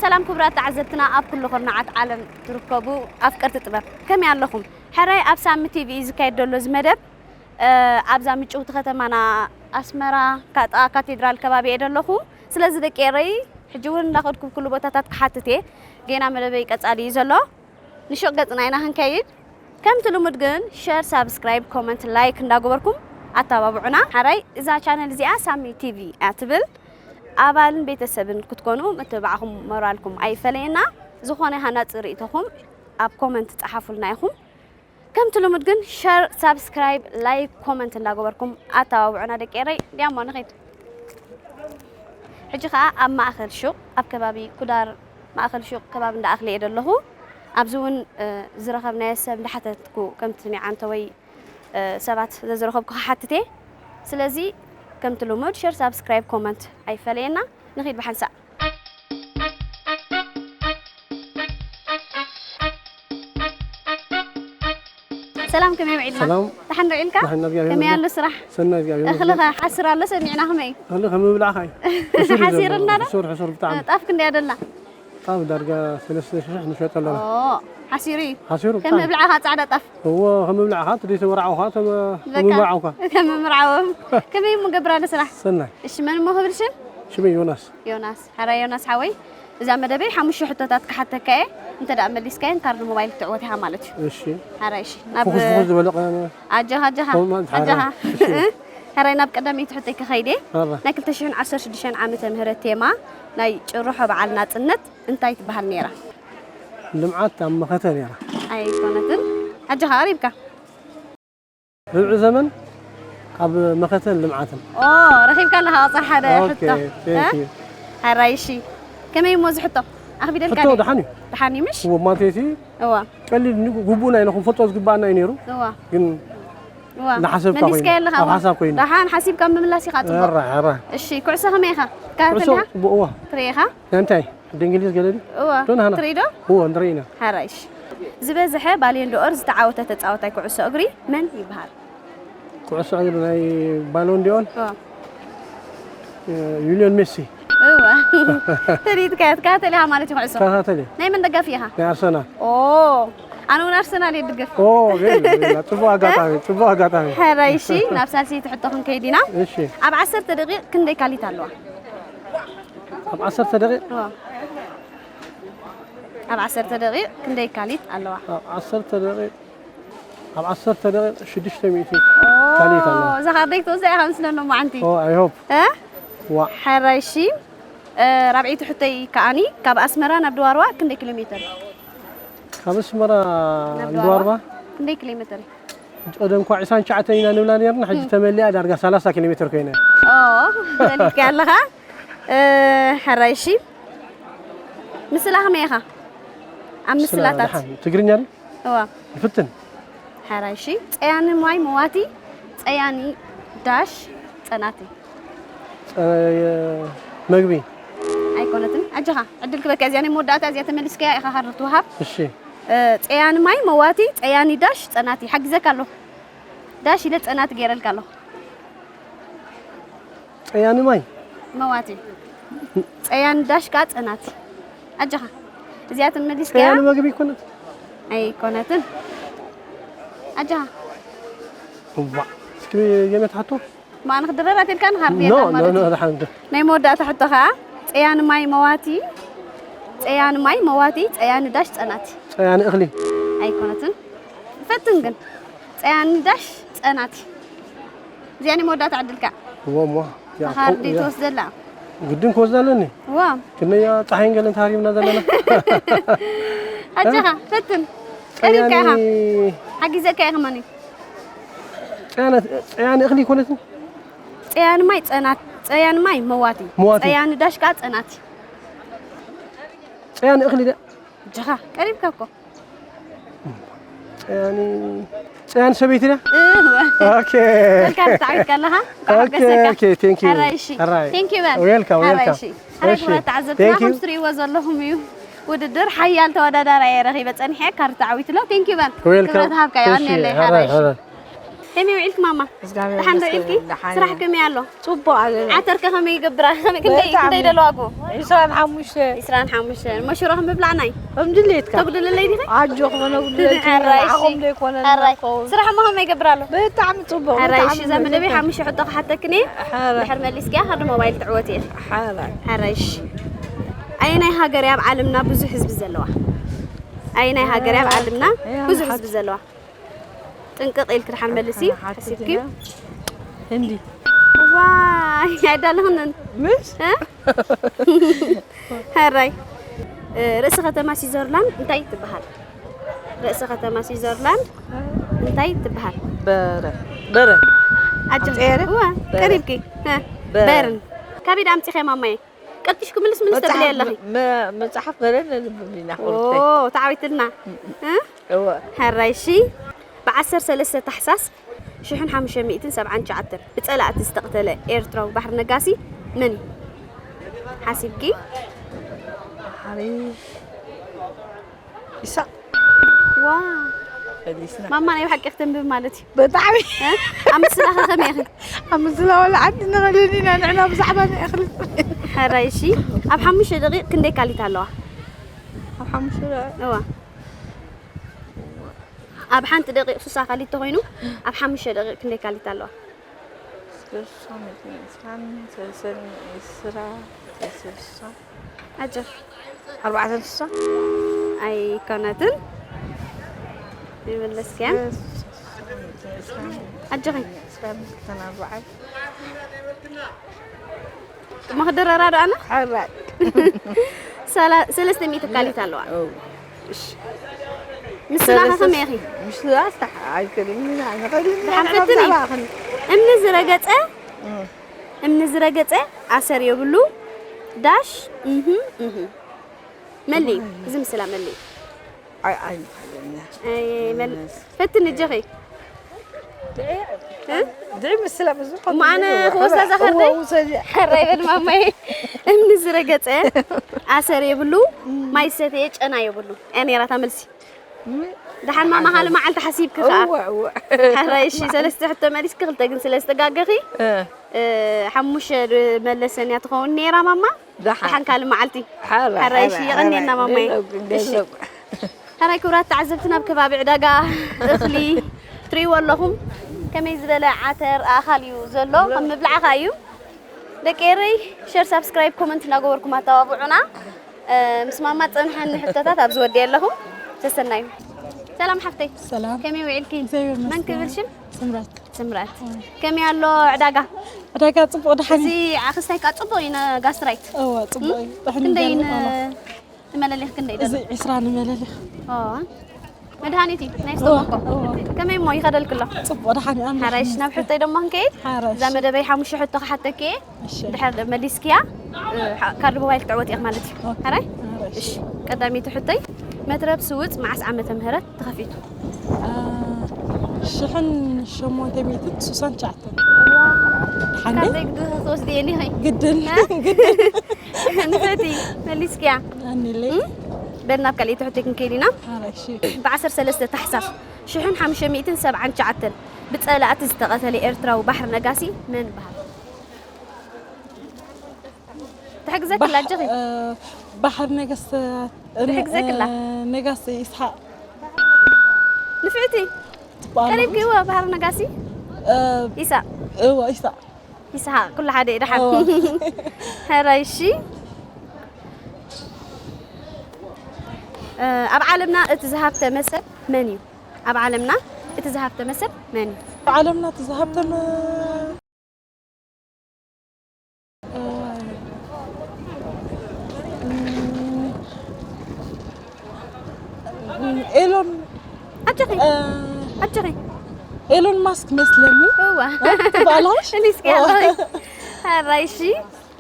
ሰላም ክቡራት ተዓዘብትና ኣብ ኩሉ ኩርናዓት ዓለም ትርከቡ ኣፍቀርቲ ጥበብ፣ ከመይ ኣለኹም? ሕራይ ኣብ ሳሚ ቲቪ እዩ ዝካየድ ዘሎ እዚ መደብ። እ፣ ኣብዛ ምጭውቲ ከተማና ኣስመራ፣ ካ-፣ ጥቓ ካቴድራል ከባቢ እየ ዘለኹ። ስለዚ ደቂ ኤረይ፣ ሕጂ እውን እንዳኸድኩ ኩሉ ቦታታት ክሓትት እየ። ጌና መደበይ ቀጻሊ እዩ ዘሎ። ንሹቕ ገጽና ኢና ክንከይድ። ከምቲ ልሙድ ግን ሸር፣ ሳብስክራይብ፣ ኮመንት፣ ላይክ እንዳገበርኩም ኣተባብዑና። ሓራይ እዛ ቻነል እዚኣ ሳሚ ቲቪ እያ ትብል። ኣባልን ቤተሰብን ክትኮኑ ምትብባዕኹም ሞራልኩም ኣይፈለየና። ዝኾነ ሃናጺ ርእይቶኹም ኣብ ኮመንት ጸሓፉልና ኢኹም። ከምቲ ልሙድ ግን ሸር፣ ሳብስክራይብ፣ ላይክ፣ ኮመንት እንዳገበርኩም ኣተባብዑና ደቂ ኤረይ። ዲያሞ ንኺድ። ሕጂ ኸኣ ኣብ ማእከል ሹቕ፣ ኣብ ከባቢ ኩዳር ማእከል ሹቕ ከባቢ እንዳ ኣኽሊ እየ ዘለኹ። ኣብዚ እውን፣ እ፣ ዝረኸብናዮ ሰብ እንዳሓተትኩ ከምቲ ናይ ዓንተወይ፣ እ፣ ሰባት ዘዝረኸብኩ ክሓትት እየ። ስለዚ ከምቲ ልሙድ ሸር፣ ሳብስክራይብ፣ ኮመንት ኣይፈለየና። ንኺድ ብሓንሳእ። ሰላም፣ ከመይ ውዒልና? ሰላም። ደሓን ዶ ኢልካ? ደሓን፣ እግዚኣብሔር ከመይ ይመስገን። ኣሎ ስራሕ? ሰናይ፣ እግዚኣብሔር ይመስገን። እኽልኸ ሓስር ኣሎ ሰሚዕና፣ ከመይ እዩ? እኽሊ ከም ምብላዕኻ እዩ። ሕሱር እዩ ዘሎ። ሓሲርና ዶ? ሕሱር፣ ሕሱር ብጣዕሚ። ጣፍ ክንደይ ኣደላ? ጣፍ ዳርጋ ሰለስተ ሽሕ ንሸጦ ኣለና። ኦ፣ ሓሲሩ እዩ። ሓሲሩ ከም ብጣዕሚ። ምብላዕኻ ጻዕዳ ጣፍ። እዎ፣ ከም ምብላዕኻ፣ እቲ ዘይተመርዓውኻ፣ ከም በቃ፣ ምብላዕውካ። ከም ምምርዓዎም። ከመይ እሞ ገብር ኣሎ ስራሕ? ሰናይ። እሺ፣ መን እሞ ክብል ሽም? ሽመይ ዮናስ። ዮናስ፣ ሕራይ ዮናስ ሓወይ፣ እዛ መደበይ ሓሙሽተ ሕቶታት ክሓተካ እየ። እንተ ደኣ መሊስካየን ካርድ ሞባይል ክትዕወት ኢኻ ማለት እዩ። እሺ። ሕራይ፣ እሺ። ናብ ፍኹስ ፍኹስ ዝበለ ቀ-፣ ኣጆኻ፣ ኣጆኻ፣ ኮማንት፣ ኣጆኻ። ሕራይ፣ እሺ። ሕራይ፣ ናብ ቀዳመይቲ ሕቶይ ክኸይድ እየ። ሕራይ። ናይ ክልተ ሽሕን ዓሰርተ ሽዱሽተን ዓመተ ምህረት ቴማ ናይ ጭርሖ በዓል ናጽነት እንታይ ትበሃል ነይራ? ልምዓት ኣብ መኸተ ነይራ። ኣይኮነትን። ኣጆኻ፣ ቀሪብካ። ርብዒ ዘመን ኣብ መኸተን ልምዓትን። ኦ፣ ረኺብካ ኣለኻ ቁጽሪ ሓደ ኦኬ፣ ሕቶ። ቴንክ እ? ዩ። ሕራይ፣ እሺ። ከመይ እሞ እዚ ሕቶ? ኣኽቢደልካ ሕቶ ድየ? ደሓን እዩ። ደሓን እዩ፣ ምሽ? እዎ፣ ማለት እቲ እዋ። ቀሊል ን-፣ ግቡእና ኢና ክንፈልጦ ዝግባኣና እዩ ነይሩ። እዋ። ግን እዋ። እናሓሰብካ መሊስካዮ ኮይኑ፣ ኣለኻ ኣብ እዋ። ሓሳብ ኮይኑ። ደሓን ሓሲብካ ምምላስ ኢኻ ጽቡቕ። ሕራይ፣ ሕራይ። እሺ፣ ኩዕሶ ከመይ ኢኻ? ትከታተል ኩዕሶ ኢኻ? ጽቡቕ፣ እዋ። ትርኢ ኢኻ? ናይ እንታይ? ዓዲ እንግሊዝ ገለ ድዩ? እዋ። ዶ ንሃና? ትርኢ ዶ? እዎ፣ ንርኢ ኢና። ሕራይ፣ እሺ። ዝበዝሐ ባሎን ዶር ዝተዓወተ ተጻዋታይ ኩዕሶ እግሪ መን ይበሃል? ኩዕሶ እግሪ ናይ ባሎን ዲኦር? እዋ። እ፣ ዩልዮን ሜሲ። እዋ። ፈሊጥካዮ፣ ትከታተል ኢኻ ማለት እዩ ኩዕሶ? እከታተል እየ። ናይ መን ደጋፊ ኢኻ? ናይ ኣርሰናል። ኦ፣ ኣነ እውን ኣርሰናል እየ ድግፍ። ኦ፣ ቬላ፣ ቬላ። ጽቡቕ ኣጋጣሚ፣ ጽቡቕ ኣጋጣሚ። ሕራይ፣ እሺ፣ ናብ ሳልሰይቲ ሕቶ ክንከይድ ኢና። እሺ። ኣብ ዓሰርተ ደቂቕ ክንደይ ካሊት ኣለዋ? ኣብ ዓሰርተ ደቂቕ? እዋ። ኣብ ዓሰርተ ደቂቕ ክንደይ ካሊት ኣለዋ? ኣብ ዓሰርተ ደቂቕ፣ ኣብ ዓሰርተ ደቂቕ ሽዱሽተ ሚእቲ ኦ፣ ካሊት ኣለዋ። እዛ ካርደይ ክትወስዳ ኢኻ መስለኒ ሎማዓንቲ። ኦ፣ I hope። እ? ዋ። ሕራይ፣ እሺ። እ፣ ራብዐይቲ ሕቶይ ከኣኒ፣ ካብ ኣስመራ ናብ ድዋርዋ ክንደይ ኪሎ ሜትር? ካብ ኣስመራ ናብ ንድዋርዋ? ክንደይ ኪሎ ሜትር? ቀደም እኳ ዕስራን ትሽዓተን ኢና ንብላ ነርና፣ ሕጂ እም። ተመሊኣ ዳርጋ ሰላሳ ኪሎ ሜትር ኮይና። ኦ፣ ፈሊጥካ ኣለኻ። እ፣ ሕራይ፣ እሺ። ምስላ ከመይ ኢኻ? ኣብ ምስላ ምስላታት። ደሓን። ትግርኛ ድዩ? እዋ። ይፍትን። ሕራይ፣ እሺ። ጸያኒ ማይ መዋቲ፣ ጸያኒ ዳሽ ጸናቲ። ጸ-፣ መግቢ። ኣይኮነትን። ኣጆኻ፣ ዕድል ክበካ። እዚኣ ናይ መወዳእታ እዚኣ ተመሊስካያ ኢኻ ካርድ ትወሃብ። እሺ። እ፣ ጸያኒ ማይ መዋቲ፣ ጸያኒ ዳሽ ጸናቲ። ሓጊዘካ ኣለኹ። ዳሽ ኢለ ጸናቲ ገይረልካ ኣለኹ። ጸያኒ ማይ። መዋቲ። ጸያኒ ዳሽ ከኣ ጸናቲ። ኣጆኻ። እዚኣ ተመሊስካያ? ጸያኒ መግቢ ይኮነት? ኣይኮነትን። ኣጆኻ። እዋ። እስኪ የመት ሓቶ? ማን ክድረር ኣትልካ ንኻርድ ኖ፣ የላ ኖ፣ ማለት ኖ፣ እዩ። ደሓን ዶ። ናይ መወዳእታ ሕቶ ከኣ፣ ጸያኒ ማይ መዋቲ፣ ጸያኒ ማይ መዋቲ፣ ጸያኒ ዳሽ ጸናቲ። ጸያኒ እኽሊ። ኣይኮነትን። ፈትን ግን። ጸያኒ ዳሽ ጸናቲ። እዚኣ ናይ መወዳእታ ዕድልካ። እዎ፣ እሞ። ያ፣ ተኻርዲ ያ። ትወስደላ። ግድን ክወስዳ ኣለኒ። እዋ። ክንደያ ጸሓይን ገለን ተሃሪምና ዘለና። ኣጆኻ፣ ፈትን። ቀሪብካ ኢኻ። ጸያኒ ሓጊዘካ ኢኻ ማኒ። ጸያነ-፣ ጸያኒ እኽሊ ይኮነትን? ጸያኒ ማይ ጸናት-፣ ጸያኒ ማይ መዋቲ። መዋቲ። ጸያኒ ዳሽ ከኣ ጸናቲ። ጸያኒ እኽሊ ድያ? ኣጆኻ፣ ቀሪብካ እኮ። ጸያኒ፣ ጸያኒ ሰበይቲ ድያ? እወ። ኦኬ። በልካ ተዓዊትካ ኣለኻ። ኦኬ፣ ሓገዘካ። ኦኬ፣ ቴንክ ዩ። ሕራይ፣ እሺ። ሕራይ። ቴንክ ዩ በል። ዌልካም፣ ሕራይ፣ ዌልካም። እሺ። ሕራይ፣ እሺ። ክቡራት ተዓዘብትና፣ ቴንክ ዩ። ከም ትርእይዎ ዘለኹም እዩ። ውድድር ሓያል ተወዳዳሪ እየ ረኺበ ጸኒሐ፣ ካርድ ተዓዊትሎ። ቴንክ ዩ በል። ዌልካም። ክብረት ሃብካ፣ እሺ፣ የቐንየለይ፣ ሕራይ፣ ሕራይ፣ እሺ። ሕራይ። ከመይ ውዒልክ ማማ? እግዚኣብሔር ደሓን ዶ ይመስገን፣ ውዒልኪ? ደሓን ስራሕ እየ። ከመይ ኣሎ? ጽቡቕ ኣለና። ዓተር ከ ከመይ ይገብራ? ከመይ ክንደይ በጣም ክንደይ ደለዋጉ? ዒስራን ሓሙሽተ ዒስራን ሓሙሽተ። መሽሮ ከም ምብላዕ ናይ ከም ድሌትካ ተጉድልለይ ዲኺ? ኣጆ ክኾነ ጉድለቲ ሕራይ እሺ። ንዓኹም ዘይኮነ ሕራይ። ንኸውን ስራሕ ሞ ከመይ ይገብራ ኣሎ? ብጣዕሚ ጽቡቕ ሕራይ ብጣዕሚ እሺ። እዛ መደበይ ሓሙሽተ ሕቶ ክሓተክኒ ሕራይ ድሕር መሊስኪያ ካርዲ ሞባይል ትዕወት እየ። ሕራይ ሕራይ እሺ። ኣየናይ ሃገር እያ ኣብ ዓለምና ብዙሕ ህዝቢ ዘለዋ? ኣየናይ ሃገር እያ ኣብ ዓለምና እያ ብዙሕ መሓት- ህዝቢ ዘለዋ? ጥንቅቕ ኢልክ ድሓን መልሲ ሓቲትና ሓሲብኪ። ህንዲ ዋይ ኣይዳለኽንን ምሽ እ? ሕራይ እ፣ ርእሲ ከተማ ስዊዘርላንድ እንታይ ትበሃል? ርእሲ ከተማ ስዊዘርላንድ እንታይ ትበሃል? በረ በረ ኣጆኺ ኣምፅኤረ? እዋ በረ። ቀሪብኪ እ፣ በረ። በርን ካበይ ዳ ኣምፂኸ ማማየ ቀልጢሽ ክምልስ ምልስ ተብለይ ኣለኺ መ- መፅሓፍ በረ ነንብብ ኢና ኦ ክልተ ተዓዊትልና እ? እወ ሕራይ እሺ ብ ዓሰርተ ሰለስተ ታሕሳስ ሽሕን ሓሙሽተ ሚእትን ሰብዓን ትሽዓተን ብጸላእቲ ዝተቕተለ ኤርትራዊ ባሕሪ ነጋሲ መን እዩ? ሓሲብኪ? ባሕሪ ይሳቅ ዋ ፈሊስና ማማ ናይ ብሓቂ ክትንብብ ማለት እዩ ብጣዕሚ እ? ኣብ ምስላኸ ከመይ ኢኺ? ኣብ ምስላ ወላ ዓዲ ንኽእልን ኢና ንሕና ብዛዕባ ንእኽሊ ሕራይ እሺ ኣብ ሓሙሽተ ደቂቕ ክንደይ ካሊት ኣለዋ? ኣብ ሓሙሽተ እዋ ኣብ ሓንቲ ደቂቕ ሱሳ ካሊት ተኾይኑ ኣብ ሓሙሽተ ደቂቕ ክንደይ ካሊት ኣለዋ? ስልሳ ሚእትን ዕስራን ሰለስተን ዕስራ ስልሳ ኣጆ ኣርባዕተን ስሳ ኣይኮነትን ይመለስክያን ኣጆኺ መኽደረራ ዶ ኣነ ሓራይ ሰላ- ሰለስተ ሚእቲ ካሊት ኣለዋ ምስላኸ ከመይ ኢኺ ምስላስ ኣይክእልን ኢና ንኽእል ኢና ደሓን ፈትኒ። ንኽእል ኢና እምኒ ዝረገፀ እምኒ ዝረገፀ ኣሰር የብሉ ዳሽ እህ እህ መሊ እዚ ምስላ መሊ ኣይ ኣይንኽእልን ኢና ኣይ መሊ ፈትኒ እጆኺ ድዒ ምስላ ብዙ እሞ ኣነ ክወስዳ እዛ ካርደይ? ሕራይ በል ማማየ እምኒ ዝረገፀ ኣሰር የብሉ ማይ ዝሰተየ ጨና የብሉ እያ ነይራ እታ መልሲ ደሓን ማማ ካልእ መዓልቲ ሓሲብኪ ከዓ ሕራይ እሺ ሰለስተ ሕቶ መሊስኪ ክልተ ግን ስለ ዝተጋገኺ ሓሙሽተ መለሰን እያ ትኸውን ነይራ ማማ ደሓን ካልእ መዓልቲ ሕራይ እሺ የቐንየና ማማየ እሺ ሕራይ ክቡራት ተዓዘብትና ኣብ ከባቢ ዕዳጋ እኽሊ ትሪእዎ ኣለኹም ከመይ ዝበለ ዓተር ኣእኻል እዩ ዘሎ ከም ምብላዕኻ እዩ ደቂ ኤረይ ሸር ሳብስክራይብ ኮመንት እናገበርኩም ኣተባብዑና ምስ ማማ ፀንሐኒ ሕቶታት ኣብዚ ወዲ ኣለኹ ሰሰናዩ ሰላም ሓፍተይ ሰላም ከመይ ውዒልኪ እግዚኣብሔር ይመስገን። መን ክብል ሽም ስምረት ስምረት ከመይ ኣሎ ዕዳጋ ዕዳጋ ፅቡቅ ድሓን እዚ ኣክስታይ ከዓ ፅቡቅ እዩ ንጋስትራይት እወ ፅቡቅ እዩ ጥሕኒ ክንደይ ይበልዕ ኣሎ። ንመለሊኽ ክንደይ እዚ ደሎ ዕስራ ንመለሊኽ መድሃኒት እዩ ናይ ስተሞኮ ከመይ እሞ ይኸደልክሎ ፅቡቅ ድሓን እዩ ኣምላኽ ሓራይሽ ናብ ሕቶይ ደሞ ክንከይድ ሓራይሽ። እዛ መደበይ ሓሙሽተ ሕቶ ክሓተኪ እየ እሺ ድሕር መሊስክያ ካርድ ሞባይል ትዕወት ኢኽ ማለት እዩ ሓራይ ሓራይሽ። እሺ ቀዳመይቲ ሕቶይ መትረብ ስውፅ መዓስ ዓመተ ምህረት ተኸፊቱ አ፣ ሽሕን ሸሞንተ ሚእትን ስሳን ትሽዓተን ሓንደ ካርደይ ክትወስድየኒ ኢኺ ግድን ግድን ንፈቲ መሊስክያ ኣኒለይ በል ናብ ካልኣይቲ ሕቶይ ክንከይድ ኢና ሓራይሽ ብ ዓሰርተ ሰለስተ ታሕሳስ ሽሕን ሓሙሽተ ሚእትን ሰብዓን ትሽዓተን ብጸላእቲ ዝተቐተለ ኤርትራዊ ባሕሪ ነጋሲ መን በሃል? ትሕግዘክላ ኣጆኺ ባሕር ነገስታት ትሕግዘክላ? ነጋሲ ይስሓቅ ንፍዕቲ ቀሪብኪዎ ባህር ነጋሲ ይሳቅ እወ ይስሓቅ ይስሓቅ ኩሉ ሓደ እዩ ደሓን ሕራይ እሺ ኣብ ዓለምና እቲ ዝሃብተመ ሰብ መን እዩ ኣብ ዓለምና እቲ ዝሃብተመ ሰብ መን እዩ ዓለምና እቲ ዝሃብተመ ኤሎን ኣጆኺ ኣጆኺ ኤሎን ማስክ መስለኒ እዋ ትባላሽ እሊስኪ ኣለኺ ሕራይ እሺ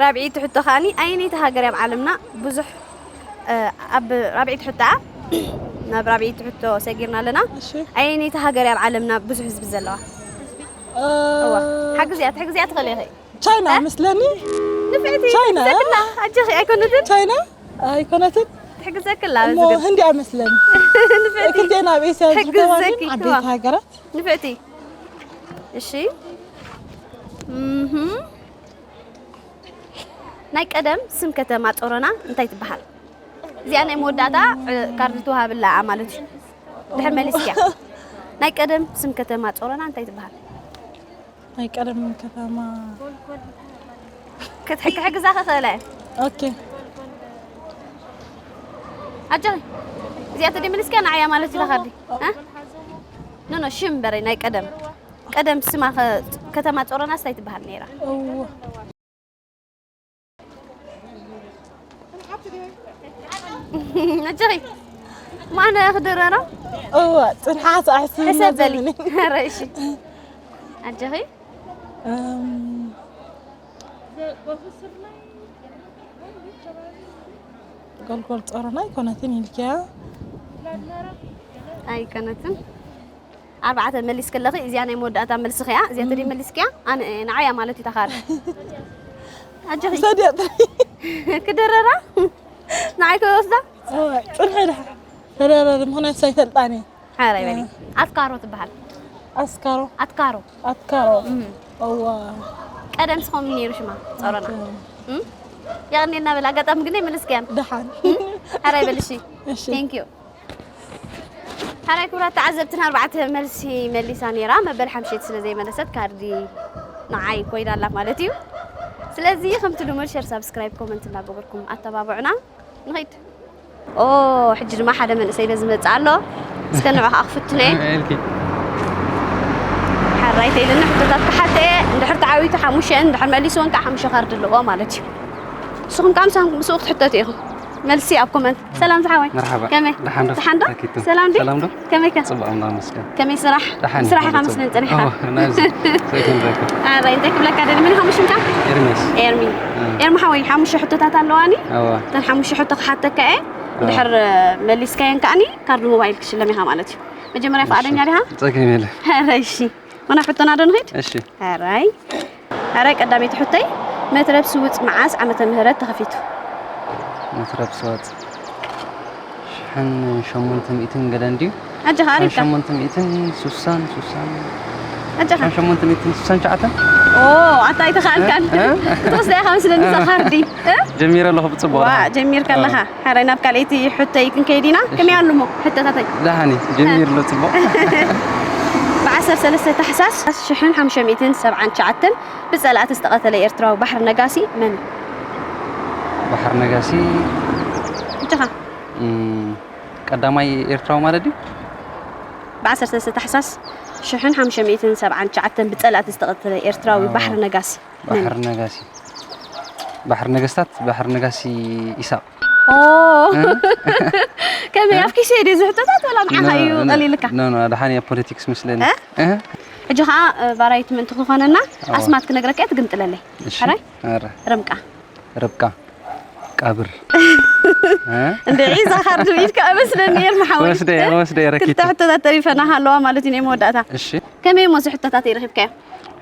ራብዒቲ ሕቶ ከዓኒ ኣየነይቲ ሃገር ኣብ ዓለምና ብዙሕ ኣብ ራብዒቲ ሕቶ ናብ ራብዒቲ ሕቶ ሰጊርና ኣለና ኣየነይቲ ሃገር ኣብ ዓለምና ብዙሕ ህዝቢ ዘለዋ እዋ ሓግዝያ ትሕግዝያ ትኽእል ኢኺ ቻይና መስለኒ ንፍዕቲ ቻይና ትሕግዘክላ ኣጆኺ ኣይኮነትን ቻይና ኣይኮነትን ትሕግዘክላ እሞ ህንዲ ኣይመስለኒ ንፍዕቲ ክልቴና ኣብ ኤስያ ዝርከባ ሕግዘኪ ዓበይቲ ሃገራት ንፍዕቲ እሺ። እህ ናይ ቀደም ስም ከተማ ጾሮና እንታይ ትበሃል? እዚኣ ናይ መወዳእታ፣ እ፣ ካርድ ትወሃበላ ማለት እዩ። ድሕር መሊስኪያ። ናይ ቀደም ስም ከተማ ጾሮና እንታይ ትበሃል? ናይ ቀደም ከተማ ክትሕግሕግ እዛ ከኽእለ። ኦኬ። ኣጆኺ። እዚኣ ተደይ መሊስኪያ ንዓያ ማለት እዩ ካርዲ። እ? ኖ፣ ኖ፣ ሽም በረይ ናይ ቀደም። ቀደም ስማ ከ-፣ ከተማ ጾሮና እንታይ ትበሃል ነይራ? እዎ። ኣጆኺ። ማነ ክድረራ? እዎ፣ ጽንሓት ኣሕስብ ሕሰብ በሊ። መዘኒ። ኧረ እሺ። ኣጆኺ። እም፣ ጎልጎል ጾሮና ኣይኮነትን ኢልኪያ። ኣይኮነትን። ኣርባዕተ መሊስ ከለኺ እዚኣ ናይ መወዳእታ መልስኺ እያ። እዚኣ ተደይ መሊስኪያ ኣነ ንዓያ ማለት እዩ ተኻሪ። ኣጆኺ። ሰዲያ ክድረራ? ንዓይ ከወስዳ? እዎ፣ ጽንሒ ድሓ። ተደረሪ ምኽንያት ሳይፈልጣኒ። ሓራይ በሊ። ኣትካሮ ትበሃል። ኣስካሮ። ኣትካሮ። ኣትካሮ። እም። እዋ። ቀደም ስኹም ነይሩ ሽማ ጾሮና። እም? የቐኔልና በል። ኣጋጣሚ ግን ኣይመለስክያን። ደሓን። ሓራይ በል እሺ። እሺ። Thank you። ሓራይ ክቡራት ተዓዘብትና ኣርባዕተ መልሲ መሊሳ ነይራ። መበል ሓምሸይቲ ስለ ዘይመለሰት ካርዲ ንዓይ ኮይና ኣላ ማለት እዩ። ስለዚ ከምቲ ልሙድ ሸር፣ ሳብስክራይብ፣ ኮመንት እናገበርኩም ኣተባብዑና። ንኸይድ። ኦ፣ ሕጂ ድማ ሓደ መንእሰይ በዚ መጽእ ኣሎ። እስከ ንዑ ከዓ ክፍትኖ እየ። ኢልኪ ሓራይ ተይልኒ ሕቶታት ክሓተ እየ። እንድሕር ተዓዊቱ ሓሙሽተ፣ እንድሕር መሊስወን ከዓ ሓሙሽተ ካርድ ኣለዎ ማለት እዩ። ንስኹም ከዓ ምሳኹም ምስኡ ክትሕተቱ ኢኹም። መልሲ ኣብ ኮመንት። ሰላም ዝሓወይ። መርሓባ። ከመይ? ደሓን ዶ? ደሓን ዶ? ታኪቱ። ሰላም ድዩ? ሰላም ዶ? ከመይ ከ? ጽቡቕ ኣምላኽ ይመስገን። ከመይ ስራሕ? ደሓን ስራሕ ኢኻ ይመስገን። መስለን ጸኒሕካ። ኣዎ፣ ናብዚ ሰይተን ረከብ። ኣረ እንታይ ክብለካ ደሊ፣ መን ኢኻ ሽምካ? ኤርሚያስ። ኤርሚ። እ። ኤርሚ ሓወይ ሓሙሽተ ሕቶታት ኣለዋኒ። ኣዋ። እተን ሓሙሽተ ሕቶ ክሓተካ እየ። ድሕር መሊስካየን ከኣኒ ካርድ ሞባይል ክሽለም ኢኻ ማለት እዩ። መጀመርያ ፍቓደኛ ዲኻ? ጸገም የለ። ኣረ እሺ። ወና ሕቶና ዶ ንኸይድ? እሺ። ኣራይ ኣራይ ቀዳመይቲ ሕቶይ፣ መትረብ ስውፅ መዓስ ዓመተ ምህረት ተኸፊቱ? መትረብ ስዋጽ ሽሕን ሸሞንተ ሚእትን ገለን ድዩ? ኣጆኻ ኣሪፍካ። ሸሞንተ ሚእትን ሱሳን ሱሳን ኣጆኻ። ሸሞንተ ሚእትን ሱሳን ትሽዓተን? ኦ ኣታ ኣይተኻእልካን። እ? ክትወስዳ ኢኻ መስለኒ እዛ ካርዲ። እ? ጀሚረ ኣለኹ ብጽቡቕ። ዋ ጀሚርካ ኣለኻ። ሓራይ ናብ ካልኣይቲ ሕቶይ ክንከይድ ኢና። ከመይ ኣለሞ ሕቶታተይ? ደሓኒ ጀሚር ኣሎ ጽቡቕ። ብ ዓሰርተ ሰለስተ ታሕሳስ ሽሕን ሓሙሽተ ሚእትን ሰብዓን ትሽዓተን ብጸላእቲ ዝተቐተለ ኤርትራዊ ባሕር ነጋሲ መን እዩ? ባሕር ነጋሲ እጅኻ እም፣ ቀዳማይ ኤርትራዊ ማለት ድዩ? ብ ዓሰርተ ሰለስተ ታሕሳስ ሽሕን ሓሙሽተ ሚእትን ሰብዓን ትሽዓተን ብጸላእቲ ዝተቐተለ ኤርትራዊ ኣዎ። ባሕር ነጋሲ መን እዩ? ባሕር ነጋሲ ባሕር ነገስታት ባሕር ነጋሲ ኢሳቕ። ኦ ከመይ ኣብ ኪሰ ድዩ ዝሕቶታት ወላ ንዓኻ እዩ ቀሊልካ? ኖ ኖ ደሓን እየ ፖለቲክስ ምስለኒ። እ? እ? ሕጂ ኸዓ ባራይቲ ምእንቲ ክኾነና ኣዎ። ኣስማት ክነግረካ እየ ትግምጥለለይ። እሺ። ሓራይ? ኣረ። ርምቃ። ርብቃ። ቀብር። እ? እንድዒ እዛ ካርድ ብኢድካ እመስለኒ እየ፣ ማሓወይ። ወስደ፣ ወስደ፣ ረኪቱ። ክልተ ሕቶታት ተሪፈና ሃለዋ ማለት እዩ፣ ናይ መወዳእታ። እሺ። ከመይ እሞ እዚ ሕቶታት ይረኺብካዮ?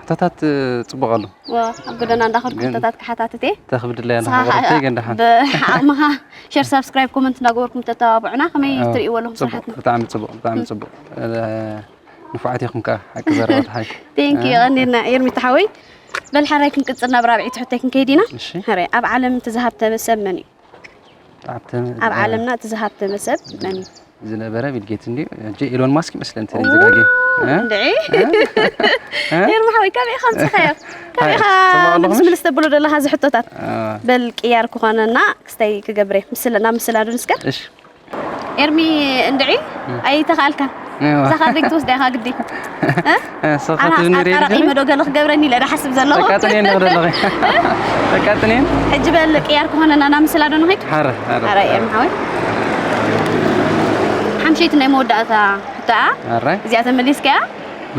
ሕቶታት፣ እ፣ ጽቡቕ ኣሎ። ዋ፣ ኣብ ጎደና እንዳኸድኩ ግን ሕቶታት ክሓታትት እየ። ተኽብድለያ ንስኻ እንዳኸበረተይ ኸዓ ግን ደሓን። ብዓቕምኻ ሸር፣ ሳብስክራይብ፣ ኮመንት እንዳገበርኩም ተተባብዑና ከመይ ኣዎ፣ ትርእይዎ ኣለኹም ጽቡቕ፣ ስራሓትና? ብጣዕሚ ጽቡቕ፣ ብጣዕሚ ጽቡቕ። እ፣ ንፉዓት ኢኹም ከኣ፣ ሓቂ ዘረባ ተሓይ። ቴንክ ዩ፣ እ? ቀኒልና ኤርሚ ተሓወይ። በል ሓራይ ክንቅጽል ናብ ራብዒት ሕቶይ ክንከይድ ኢና። እሺ። ሕራይ፣ ኣብ ዓለም እቲ ዝሃብተመ ሰብ መን እዩ? ኣብተን ኣብ ዓለምና እቲ ዝሃብተመ ሰብ መን እዩ? ዝነበረ ቢል ጌትስ እንድዩ። ሕጂ ኤሎን ማስክ ይመስለኒ እንተ ዘይዘጋጌ። እ? እንድዒ? እ? እ? ኤርሚ ሓወይ፣ ከመይ ኢኻ ኣምጺኻዮ? ከመይ ሃይ፣ ኢኻ ጽቡቕ ኣለኹም? ምልስ ምልስ ተብሎ ዘለኻ እዚ ሕቶታት? እ። በል ቅያር ክኾነና ክስታይ ክገብረ ምስለ-፣ ናብ ምስላ ዶ ንስከር? እሺ። ኤርሚ እንድዒ? ኣይተኻእልካን። እዋ። እዛ ካርድ ክትወስዳ ኢኻ ግዲ። እ? እ፣ ሰኻት ኣና ዝነሪ ኣጣራቒመ ዶ ገለ ክገብረኒ ኢለ ዶ ሓስብ ዘለኹ? ተቃጥኔን ንኽደለኺ። ተቃጥኔን? ሕጂ በል ቅያር ክኾነና ናብ ምስላ ዶ ንኸይድ? ሓረ፣ ሓረ። ኣረ ኤርሚ ሓወይ። ሓምሸይቲ ናይ መወዳእታ ሕቶኣ። ኣረ። እዚኣ ተመሊስካያ?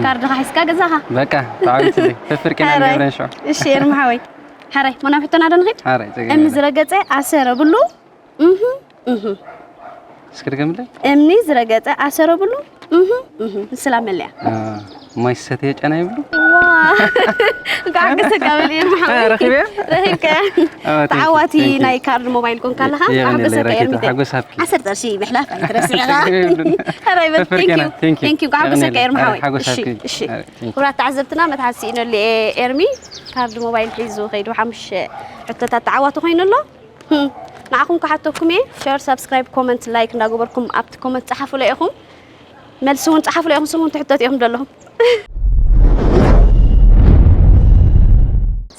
ካርድኻ ሒዝካ ገዛኻ። በቃ፣ ተዓዊትለይ። ፍርቂ ናይ ሓራይ። ገብረን ሸው። እሺ ኤርሚ ሓወይ። ሓራይ፣ ሞ ናብ ሕቶና ዶ ንኸይድ? ሓራይ፣ ጸገም እምኒ የለን። ዝረገጸ ኣሰረ ብሉ። እህ፣ እህ። እስኪ ድገምለይ። እምኒ ዝረገጸ ኣሰረ ብሉ። እህ እህ ምስላ መለያ። ማይ ሰተየ ጨና ይብሉ። ዋ እንኳዕ ሓገሰካ በል ኤርሚ ሓወይ። ረኺበያ? ረኺብካ። Oh, thank you, ተዓዋቲ thank you. ናይ ካርድ ሞባይል ኮንካ ኣለኻ። የቐንየለይ ሓገሰካ ረኪታ፣ ኤርሚ። ሓጎስ ሃብኪ። ዓሰርተ ቅርሺ ምሕላፍ ኣይትረስዒኻ። የብሉን። ሕራይ በል። ተፈርኬና፣ Thank you. thank you። እንኳዕ ሓገሰካ የቐንየለይ። ኤርሚ ሓወይ። ሓጎስ እሺ ሃብኪ። እሺ። ኣረ፣ thank you። ክቡራት ተዓዘብትና መትሓዚ ስኢነሉ ኤርሚ ካርድ ሞባይል ሒዙ ከይዱ ሓሙሽተ ሕቶታት ተዓዋቲ ኮይኑ ኣሎ። ህም፣ ንዓኹም ክሓተኩም እየ። ሸር፣ ሳብስክራይብ፣ ኮመንት፣ ላይክ እንዳገበርኩም ኣብቲ ኮመንት ጸሓፉለይ ኢኹም። መልሲ እውን ጸሓፉለይ ኢኹም። ስሙን ትሕተቱ ኢኹም ዘለኹም።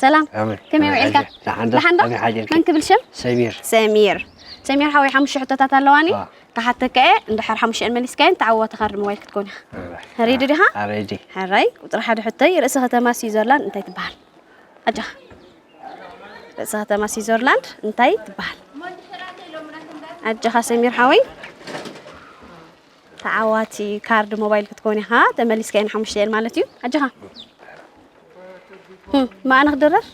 ሰላም። ኣሜን። ከመይ ውዒልካ? ደሓን ዶ? ደሓን ዶ? ከመይ ሓዲርካ? መን ክብል ሽም? ሰሚር። ሰሚር። ሰሚር ሓወይ ሓሙሽተ ሕቶታት ኣለዋኒ። ኣዎ። ክሓተካ እየ። እንድሕር ሓሙሽተን መሊስካየን ተዓዋቲ ካርድ ሞባይል ክትኮን ኢኻ። ሬዲ ዲኻ? ኣሬዲ። ሕራይ። ቁፅሪ ሓደ ሕቶይ፣ ርእሲ ከተማ ስዊዘርላንድ እንታይ ትበሃል? ኣጃኻ። ርእሲ ከተማ ስዊዘርላንድ እንታይ ትበሃል? ኣጃኻ ሰሚር ሓወይ። ተዓዋቲ ካርድ ሞባይል ክትኮን ኢኻ። ተመሊስካየን ሓሙሽተን ማለት እዩ። ኣጃኻ። ህም፣ ማኣነ ክድረር?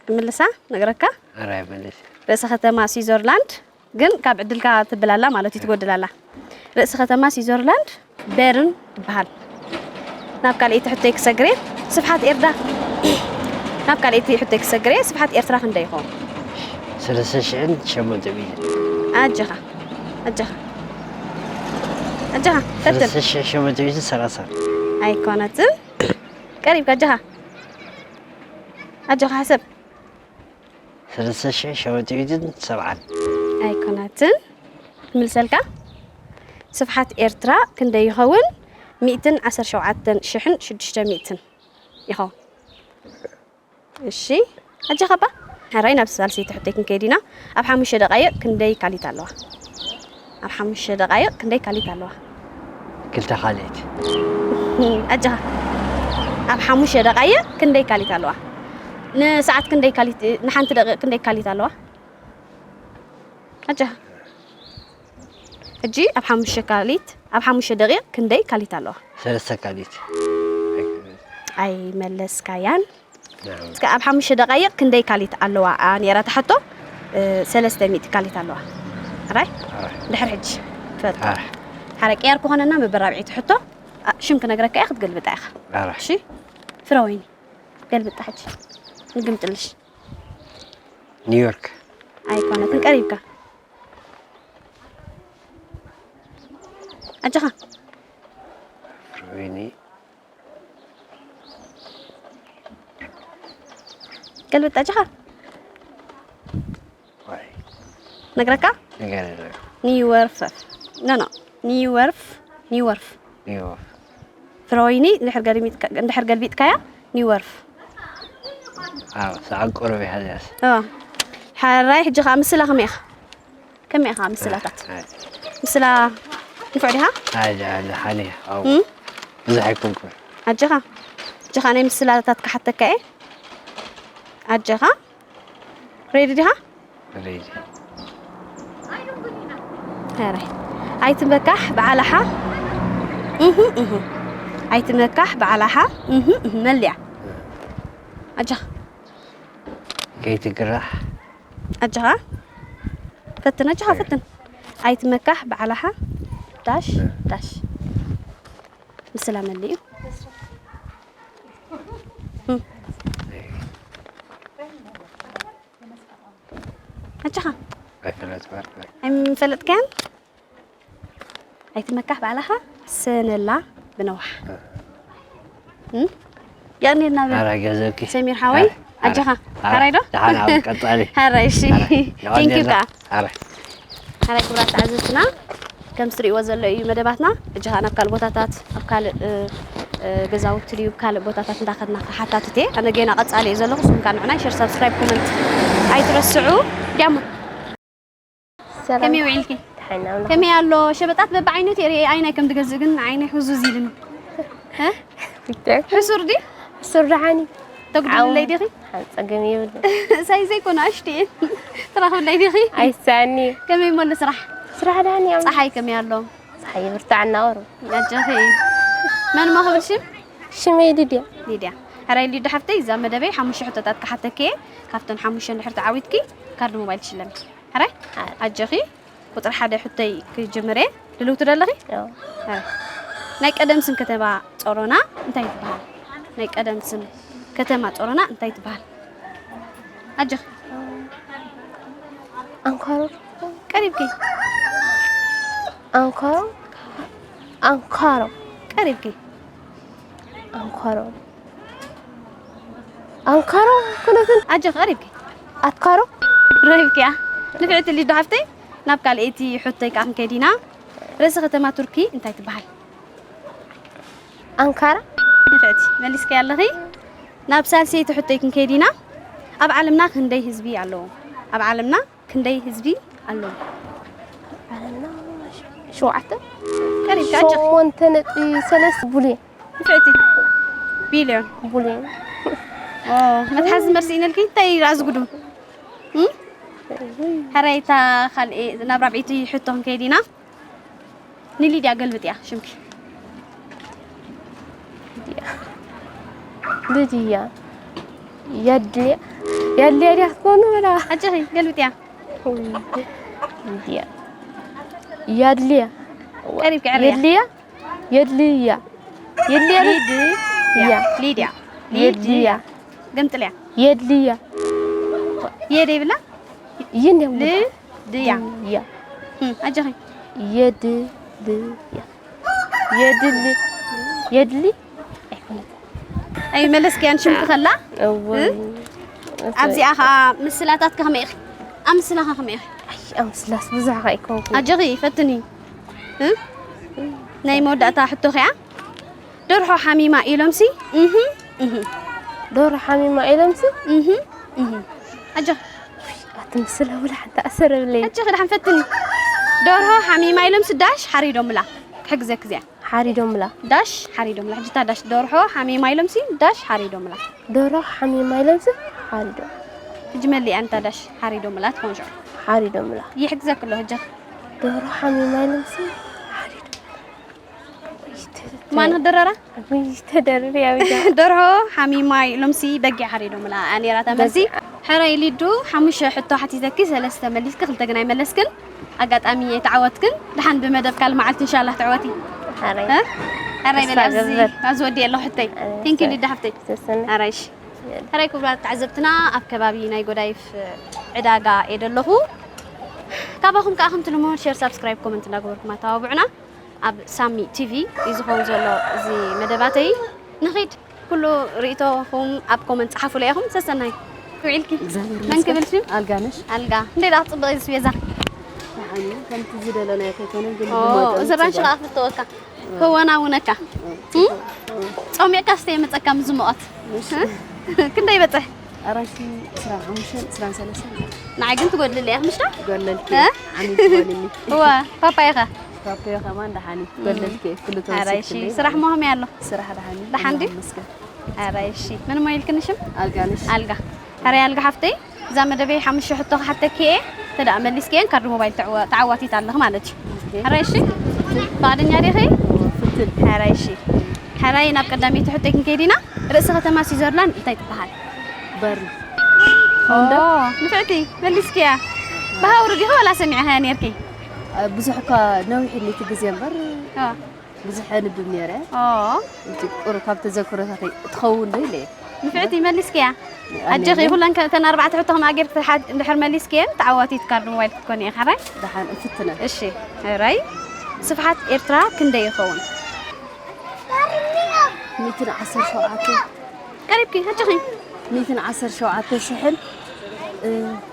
ምልሳ ነግረካ። ኣረ ኣይመልስ። ርእሲ ከተማ ስዊዘርላንድ ግን ካብ ዕድልካ ትብል ኣላ ማለት እዩ፣ ትጎድል ኣላ። ርእሲ ከተማ ስዊዘርላንድ በርን ትበሃል። ናብ ካልኣይቲ ሕቶይ ክሰግር እየ። ስፍሓት ኤርዳ ናብ ካልኣይቲ ሕቶይ ክሰግር እየ። ስፍሓት ኤርትራ ክንደይ ይኸውን? ሰለስተ ሽሕን ሸሞንተ ሚእትን። ኣጀኻ ኣጀኻ ኣጀኻ ፈትን። ሰለስተ ሽሕን ሸሞንተ ሚእትን ሰላሳን። ኣይኮነትን። ቀሪብካ ኣጀኻ ኣጀኻ ሓሰብ። ሰለስተ ሽሕን ሸሞንተ ሚእትን ሰብዓን። ኣይኮነትን። ክምልሰልካ። ስፍሓት ኤርትራ ክንደይ ይኸውን? ሚእትን ዓሰርተ ሸውዓተን ሽሕን ሽዱሽተ ሚእትን ይኸውን። እሺ ኣጀኻ እባ። ሕራይ ናብ ሳልሰይቲ ሕቶይ ክንከይድ ኢና። ኣብ ሓሙሽተ ደቓይቕ ክንደይ ካሊት ኣለዋ? ኣብ ሓሙሽተ ደቓይቕ ክንደይ ካሊት ኣለዋ? ክልተ ካልኣይቲ። ኣጀኻ ኣብ ሓሙሽተ ደቓይቕ ክንደይ ካሊት ኣለዋ? ንሰዓት ክንደይ ካሊት፣ ንሓንቲ ደቂቕ ክንደይ ካሊት ኣለዋ? ኣጀኻ ሕጂ ኣብ ሓሙሽተ ካሊት፣ ኣብ ሓሙሽተ ደቂቕ ክንደይ ካሊት ኣለዋ? ሰለስተ ካልኣይቲ። ኣይመለስካያን። ናም። እስከ ኣብ ሓሙሽተ ደቓይቕ ክንደይ ካሊት ኣለዋ? ኣ፣ ነይራ ትሓቶ፣ እ፣ ሰለስተ ሚእቲ ካሊት ኣለዋ። ሕራይ? ኣረ። ድሕር ሕጂ ትፈልጦ። ኣረ። ሓረ ቅያር ክኾነና መበራብዒ ትሕቶ፣ ኣ፣ ሽም ክነግረካ እየ፣ ክትገልብጣ ኢኻ። ኣረ። እሺ? ፍረወይኒ፣ ገልብጣ ሕጂ። ንግምጥልሽ። ኒውዮርክ። ኣይኮነትን፣ ቀሪብካ። ኣጀኻ። ወይኒ። ገልብጥ ኣጀኻ። ዋይ። ነግረካ? ነገር የለም። ኒወርፍ። ኖ፣ ኖ። ኒወርፍ። ኒወርፍ። ኒውዮርክ። ፍረወይኒ እንድሕር ገልቢጥካ-፣ እንድሕር ገልቢጥካያ ኒወርፍ። ኣዎ፣ ሰዓት ቁሩብ ይሓዝያስ። ኦ። ሓራይ ሕጂ ኸኣ ምስላ ከመይ ኢኻ? ከመይ ኢኻ ምስላታት? ኣይ። ምስላ ንፉዕ ዲኻ? ኣይ፣ ጃ-፣ ጃ-፣ ሓኒ፣ ኣው። እም? ብዙሕ ኣይኮንኩን። ኣጀኻ። ኣጀኻ ናይ ምስላታት ክሓተካ እየ። ኣጀኻ። ሬዲ ዲኻ? ሬዲ። ኧረ። ኣይትመካሕ ብዓላሓ። እህ፣ እህ። ኣይትመካሕ ብዓላሓ። እህ፣ እህ። መልያ። ኣጀኻ። ከይትግራሕ። ኣጀኻ። ፈትን፣ ኣጀኻ ፈትን። ኣይትመካሕ ብዓላሓ። ዳሽ፣ ዳሽ። ምስላ መሊኡ። እም። ኣጀኻ። ኣይፈለጥኩ። ኣይምፈለጥካያን? ኣይትመካሕ ባዕልኻ ሰነላ ብነዋሕ። እም? የቕንየልና በል። ኣረ ገዘብኪ። ሰሚር ሓወይ፣ ኣረ፣ ኣጀኻ። ኣረ፣ ሓራይ ዶ? ደሓን ኣብ ቀጻሊ። ሓራይ፣ እሺ። ኣረ፣ Thank you የቐንየልና። ከኣ። ኣረ። ሓራይ ክቡራት ተዓዘብትና፣ ከም ትሪእዎ ዘሎ እዩ መደባትና። ኣጀኻ ናብ ካልእ ቦታታት፣ ኣብ ካልእ፣ እ፣ እ፣ ገዛውቲ ድዩ፣ ካልእ ቦታታት እንዳኸድና ክሓታትት እየ። ኣነ ጌና ቀጻሊ እየ ዘለኹ። ንስኹም ከኣ ንዕናይ ሸር፣ ሳብስክራይብ፣ ኮመንት ኣይትረስዑ። ዲያሞ። ሰላም። ከመይ ውዒልኪ? ደሓን ኣምላኽ። ከመይ ኣሎ? ሸበጣት በብዓይነቱ እየ ርእየ፣ ኣይናይ ከም ትገዝእ ግን ዓይነይ ሕዙዝ ኢልኒ። እ? ብታይ? ሕሱር ድዩ? ሕሱር ደሓን እዩ። ተጉድልለይ ዲኺ? ሓን ጸገም የብሉ። ሳይዘይ ኮነ ኣሽቲ እየ። ትረኽብለይ ዲኺ? ኣይሳኒ። ከመይ እሞ ኣሎ ስራሕ? ስራሕ ደሓን እዩ። ጸሓይ ከመይ ኣሎ? ጸሓይ ይብርታዕ እናወሩ። ኣጀኺ። መን እሞ ክብል ሽም? ሽመይ ሊድያ። ሊድያ። ሕራይ ሊዱ ሓፍተይ፣ እዛ መደበይ ሓሙሽተ ሕቶታት ክሓተኪ እየ። ካብተን ሓሙሽተ እንድሕር ተዓዊትኪ ካርድ ሞባይል ትሽለሚ። ሕራይ? ኣጀኺ። ቁፅሪ ሓደ ሕቶይ ክጅምር እየ። ድልውቲ ዶ ኣለኺ? ያው ኣይ። ናይ ቀደም ስም ከተማ ጾሮና እንታይ ትበሃል? ናይ ቀደም ስም ከተማ ጾሮና እንታይ ትበሃል? ኣጆኺ። ኣንኳሮ ቀሪብኪ። ኣንኳሮ ኣንኳሮ ቀሪብኪ። ኣንኳሮ ኣንኳሮ ኩነትን ኣጆኺ ቀሪብኪ። ኣትኳሮ ረኺብኪያ። ንፍዕቲ ሊዱ ሓፍተይ፣ ናብ ካልኣይቲ ሕቶይ ከኣ ክንከይድ ኢና። ርእሲ ከተማ ቱርኪ እንታይ ትበሃል? ኣንካራ ንፍዕቲ መሊስኪ ኣለኺ። ናብ ሳልሰይቲ ሕቶይ ክንከይድ ኢና። ኣብ ዓለምና ክንደይ ህዝቢ ኣለዎ? ኣብ ዓለምና ክንደይ ህዝቢ ኣለዎ? ዓለምና ሸውዓተ ቀሪብካ ኣጆኺ። ሸሞንተ ነጥቢ ሰለስተ ቡልዮን ንፍዕቲ ቢልዮን። ቡልዮን ኦ፣ መትሓዚ መልሲ ኢነልኪ እንታይ ራዝጉዱ? እም? ሕራይታ ካልእ ናብ ራብዒቲ ሕቶ ክንከይድ ኢና። ንሊድያ ገልብጥያ ሽምኪ። ልድያ ያድልያ ያድልያ ድያ ክትኮኑ በላ ኣጆኺ ገልብጥያ። ልድያ ያድልያ ቀሪብኪ ዕርያ። የድልያ የድልያ የድልያ ሊድ ያ ሊድያ የድልያ ገምጥልያ። የድልያ የደ ይብላ ይንደም ል ድያ ያ እም፣ ኣጆኺ። የድልያ የድሊ የድሊ ኣይኮነትን ኣይ መለስክያን ሽምኪ ከላ እወ ኣብዚኣ ኸዓ ምስላታት ከመይ ኢኺ? ኣብ ምስላ ከመይ ኢኺ? ኣምስላስ ብዙሕ ከይኮንኩ ኣጆኺ ፈትኒ። እ? ናይ መወዳእታ ሕቶ ኸያ ደርሖ ሓሚማ ኢሎምሲ እህ እህ ዶሮ ሓሚማ ኢሎምሲ እህ እህ ኣጆኺ ኣቲ ምስላ ውላ ሓንቲ ኣሰረብለይ ኣጆኺ ደሓን ፈትኒ። ደርሆ ሓሚማ ኢሎምሲ ዳሽ ሓሪዶምላ። ክሕግዘኪ እዚኣ ሓሪዶምላ ዳሽ ሓሪዶምላ። ሕጂ እታ ዳሽ ደርሖ ሓሚማ ኢሎምሲ ዳሽ ሓሪዶምላ። ዶሮ ሓሚማ ኢሎምሲ ሓሪዶም ሕጂ መሊኣ እንታ ዳሽ ሓሪዶምላ ትኾን ሽዑ ሓሪዶምላ ይሕግዘኪ ኣሎ። ሕጂ ዶሮ ሓሚማ ኢሎምሲ ሓሪዶም ማን ክድረራ ተደርር ያብጃ ደርሆ ሓሚማ ኢሎምሲ በጊዕ ሓሪዶምላ ነይራ። ተመልሲ ሕራይ ሊዱ ሓሙሽተ ሕቶ ሓቲተኪ ሰለስተ መሊስኪ ክልተ ግን ኣይመለስክን። ኣጋጣሚ ኣይተዓወትክን። ደሓን ብመደብ ካልእ መዓልቲ እንሻላህ ትዕወቲ። ሓራይ እ? ሕራይ በሊ ተስፋ ኣብዚ ገብር። ኣብዚ ወዲ ኣለኹ ሕተይ ኣነ ቲንኪ ተስፋ- ሊዳ ሓፍተይ ሰሰነ ሕራይሽ ሕራይ ክቡራት ተዓዘብትና ኣብ ከባቢ ናይ ጎዳይፍ ዕዳጋ እየ ደለኹ። ካባኹም ከዓ ከምቲ ልሙድ ሸር ሳብስክራይብ ኮመንት እንዳገበርኩም ኣተባብዑና። ኣብ ሳሚ ቲቪ እዩ ዝኸውን ዘሎ እዚ መደባተይ። ንኺድ ኩሉ ርእይቶኹም ኣብ ኮመንት ጸሓፉለይ ኢኹም። ሰሰናይ ክውዒልኪ እግዚኣብሔር መን ክብል ሽም ኣልጋነሽ ኣልጋ እንደ ዳ ጽብቕ ዝስቤዛ ብሓኒ ከምቲ ዝደለናዮ ከይኮነ ግን እዚ ራንሽ ከዓ ክፍተወካ ክወናውነካ ጾሚቕካ ስተ የመፀካ ምዝመቐት ክንደይ ይበፅሕ ኣራንሺ ዕስራን ሓሙሽተን ዕስራን ሰለስተን ንዓይ ግን ትጎድልለ እያ ምሽታ ጎለልኪ እ? ዓሚት ትኮንኒ እዋ ፓፓዮ ኸ ፓፓዮ ከማን ደሓኒ ጎለልኪ ክልተ ኣራይሺ ወሲድክለይ ስራሕ ሞ ከመይ ኣሎ ስራሕ ደሓኒ ደሓን ድዩ? መስገን ኣራይሺ ምን ሞ ኢልክኒ ሽም ኣልጋነሽ ኣልጋ ሕራይ ኣልጋ ሓፍተይ እዛ መደበይ ሓሙሽተ ሕቶ ክሓተኪ እየ ተደኣ መሊስክየን ካርዲ ሞባይል ተዕወ- ተዓዋቲት ኣለኽ ማለት እዩ ሕራይ እሺ ፍቓደኛ ዲኺ ፍትን ሕራይ እሺ ሕራይ ናብ ቀዳመይቲ ሕቶይ ክንከይድ ኢና ርእሲ ከተማ ስዊዘርላንድ እንታይ ትበሃል በርን ኦ፣ ንፍዕቲ መሊስክያ ብሃውሪ ዲኺ ወላ ሰሚዕኻያ ነርኪ ብዙሕ እኳ ነዊሕ ኒቲ ግዜ እምበር ኦ፣ ብዙሕ ኣንብብ ነይረ ኦ፣ እቲ ቁሩብ ካብ ተዘክሮታተይ ትኸውን ዶ ኢለ እየ ንፍዕቲ መሊስክያ ኣጀኺ ኩለን ከ- እተን ኣርባዕተ ሕቶ ከምኣ ጌርኪ ትሓ- እንድሕር መሊስክየን ተዓዋቲት ካርድ ሞባይል ክትኮኒ ኢኻ ሕራይ ደሓን እፍትነ እሺ ሕራይ ስፍሓት ኤርትራ ክንደይ ይኸውን ሚእትን ዓሰርተ ሸውዓተ ቀሪብኪ ኣጀኺ ሚእትን ዓሰርተ ሸውዓተ ሽሕን እ፣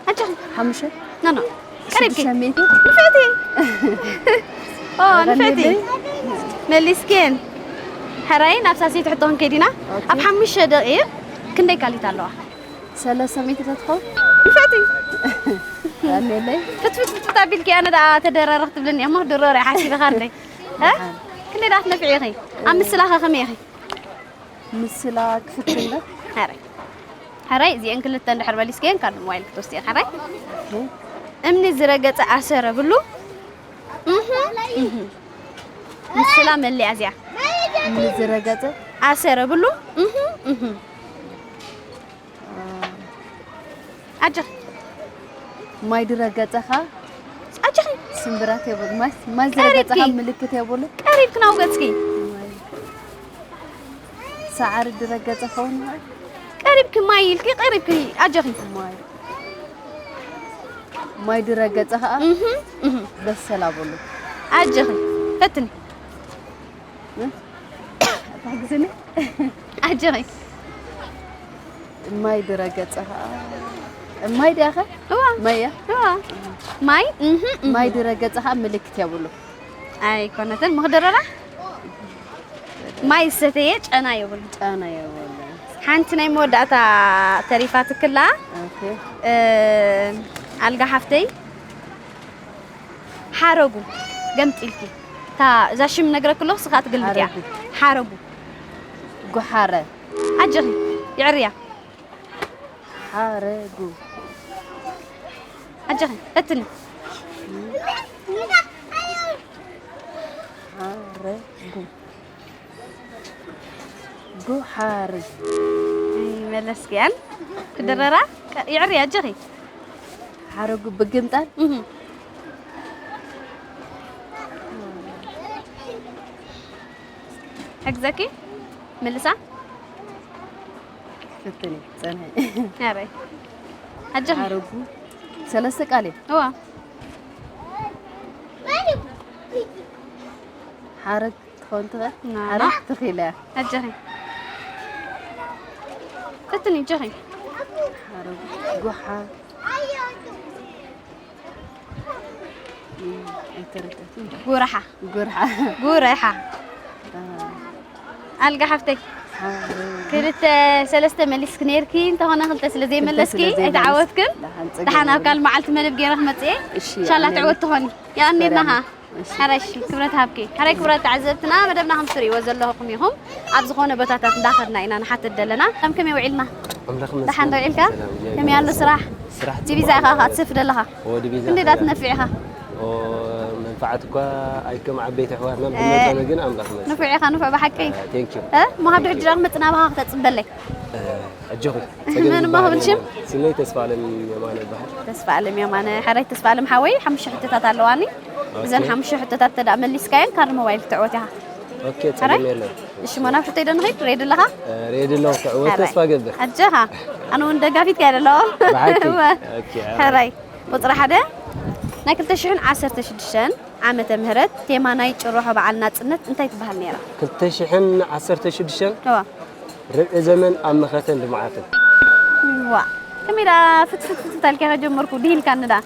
ኣጀኺ ሓሙሽተ ኖ ኖ ቀሪብኪ ሽዱሽተ ሚእቲ ንፍዕቲ ኦ ንፍዕቲ መሊስክየን ሕራይ ናብ ሳልሰይቲ ሕቶ ክንከይድ ኢና ኣብ ሓሙሽተ ደቂቕ ክንደይ ካሊት ኣለዋ ሰለስተ ሚእቲ ዶ ትኸውን ንፍዕቲ ኣሜለይ ፍትፍትፍትፍት ኣቢልኪ ኣነ ደኣ ተደረረ ክትብልኒ እሞ ድሮ ርኣ ሓሲበ ካርደይ እ? ክንደይ ደኣ ትነፍዒ ኢኺ ኣብ ምስላኸ ከመይ ኢኺ ምስላ ክፍትን ዶ ሕራይ ሕራይ እዚአን ክልተ እንድሕር መሊስክየን ካርድ ሞባይል ክትወስዲ ኢኺ ሕራይ እምኒ ዝረገጸ ኣሰረ ብሉ እህ፣ እህ። ምስላ መለያ እዚኣ እምኒ ዝረገጸ ኣሰረ ብሉ እህ፣ እህ። ኣጆኺ ማይ ዝረገጸኻ ኣጆኺ ስምብራት የብሉ። ማይ፣ ማይ ዝረገጸኻ ቀሪብኪ። ምልክት የብሉ። ቀሪብኪ ናብ ገጽኪ። ማይ። ሰዓሪ ድረገጸ ኸውን። ቀሪብኪ ማይ ኢልኪ፣ ቀሪብኪ ኣጆኺ። ማይ። ማይ ድረገጸ ኸኣ እህ፣ እህ። በሰል ኣብሉ። ኣጆኺ። ፈትኒ። እ? ኣታ ግዝኒ። ኣጆኺ። ማይ ድረገጸ ኸኣ። ማይ ድያኸ? እዋ። ማይ እያ? እዋ። ማይ፣ እህ፣ እህ። ማይ ድረገጸ ኸኣ ምልክት የብሉ። ኣይኮነትን፣ ምኽደረራ? ማይ ዝሰተየ ጨና የብሉ። ጨና የብሉ። ሓንቲ ናይ መወዳእታ ተሪፋትክላ። ኦኬ። እ፣ ኣልጋ ሓፍተይ፣ ሓረጉ ገምጢልኪ። እታ፣ እዛ ሽም ነግረኪ ኣለኹ፣ ስኻ ትግልብጥያ። ሓረጉ። ሓረጉ። ጉሓረ። ኣጆኺ፣ ይዕርያ። ሓረጉ። ኣጆኺ፣ ፈትኒ። ሓረጉ። ጉሓሪ። ኣይመለስክያን። ክድረራ? ቀ-፣ ይዕሪ ኣጆኺ። ሓረጉ ብግምጣል? እህ። ሕግዘኪ? ምልሳ? ፈትኒ፣ ጸንሒ። ኣበይ? ኣጆኺ። ሓረጉ ሰለስተ ቃል እዩ። እዋ። ሓረግ ትኸውን ትኽእል? ና፣ ሓረግ ና። ትኽእል እያ። ኣጆኺ። ፈትኒ፣ ኣጆኺ። ሓረግ፣ ጉሓ። እም፣ ኣይተረዳእኩን። ጉርሓ። ጉርሓ። ጉርሓ። አ። ኣልጋ ሓፍተይ። ሓረግ። ክልተ ሰለስተ መሊስክ ነይርኪ፣ እንተኾነ ክልተ ስለ ክልተ ዘይመለስኪ ስለ ዘይመለስኪ። ኣይተዓወትክን። ደሓን፣ ጸገም ደሓን ኣብ የብሉን። ካልእ መዓልቲ መደብ ገይረ ክመጽእ እየ። እሺ፣ ኢንሻላህ ኣሜን። ትዕወት ትኾኒ። የቐንየልና ሰላም። ኸኣ። እሺ። ሕራይ እሺ፣ ክብረት ሃብኪ። ሕራይ ክቡራት ተዓዘብትና፣ መደብና ከም ትርእይዎ ዘለኹም ኢኹም። ኣብ ዝኾነ ቦታታት እንዳኸድና ኢና ንሓትት ዘለና። ከም ከመይ ውዒልና? ኣምላኽ ደሓን ዶ ይመስገን። ውዒልካ? ሰላም፣ እግዚኣብሔር ከመይ ኣሎ ይመስገን። ስራሕ? ስራሕ ዲቪዛ ጽቡቕ ኢኻ ኣሎ። ኸኣ ትሰፍር ዘለኻ? ኦ፣ ዲቪዛ ክንደይ ዳ ኸኣ። ትነፍዕ ኢኻ? ኦ፣ መንፍዓት እኳ ኣይከም ዓበይቲ ኣሕዋትና እ፣ ብመጠኑ ግን ኣምላኽ ይመስገን። ንፉዕ ኢኻ፣ ንፉዕ ብሓቂ። እ፣ ቴንክ ዩ። እ፣ እሞ ካብ ድሕሪ ጅራ ክመጽእ ናባኻ ክተጽበለይ። እ፣ ኣጆኺ፣ ጸገም መን እሞ ዝበሃል ክብል ሽም? የለን። ስመይ ተስፋ ኣለም የማነ ይበሃል። ተስፋ ኣለም የማነ፣ ሕራይ ተስፋ ኣለም ሓወይ፣ ሓሙሽተ ሕቶታት ኣለዋኒ። ኦኬ። እዘን ሓሙሽተ ሕቶታት እንተ ደኣ መሊስካየን፣ ካርድ ሞባይል ክትዕወት ኢኻ። ኦኬ፣ ሕራይ? ጸገም የለን። እሺ፣ እሞ ናብ ሕቶይ ዶ ንኸይድ? ሬዲ ኣለኻ? እ፣ ሬዲ ኣለኹ፣ ክዕወት ሕራይ። ተስፋ እገብር። ኣጆኻ፣ ኣነ እውን ደጋፊትካ እየ ዘለኹ። ብሓቂ? እወ። ኦኬ፣ ሕራይ። ሕራይ። ቁጽሪ ሓደ፣ ናይ ክልተ ሽሕን ዓሰርተ ሽዱሽተን ዓመተ ምህረት ቴማ ናይ ጭርሖ በዓል ናጽነት እንታይ ትበሃል ነይራ? ክልተ ሽሕን ዓሰርተ ሽዱሽተን? እዋ። ርብዒ ዘመን ኣብ መኸተን ልምዓትን። ዋ፣ ከመይ ደኣ ፍትፍት ፍትፍት ኣልካ ከጀመርኩ ድሂልካኒ ደኣ?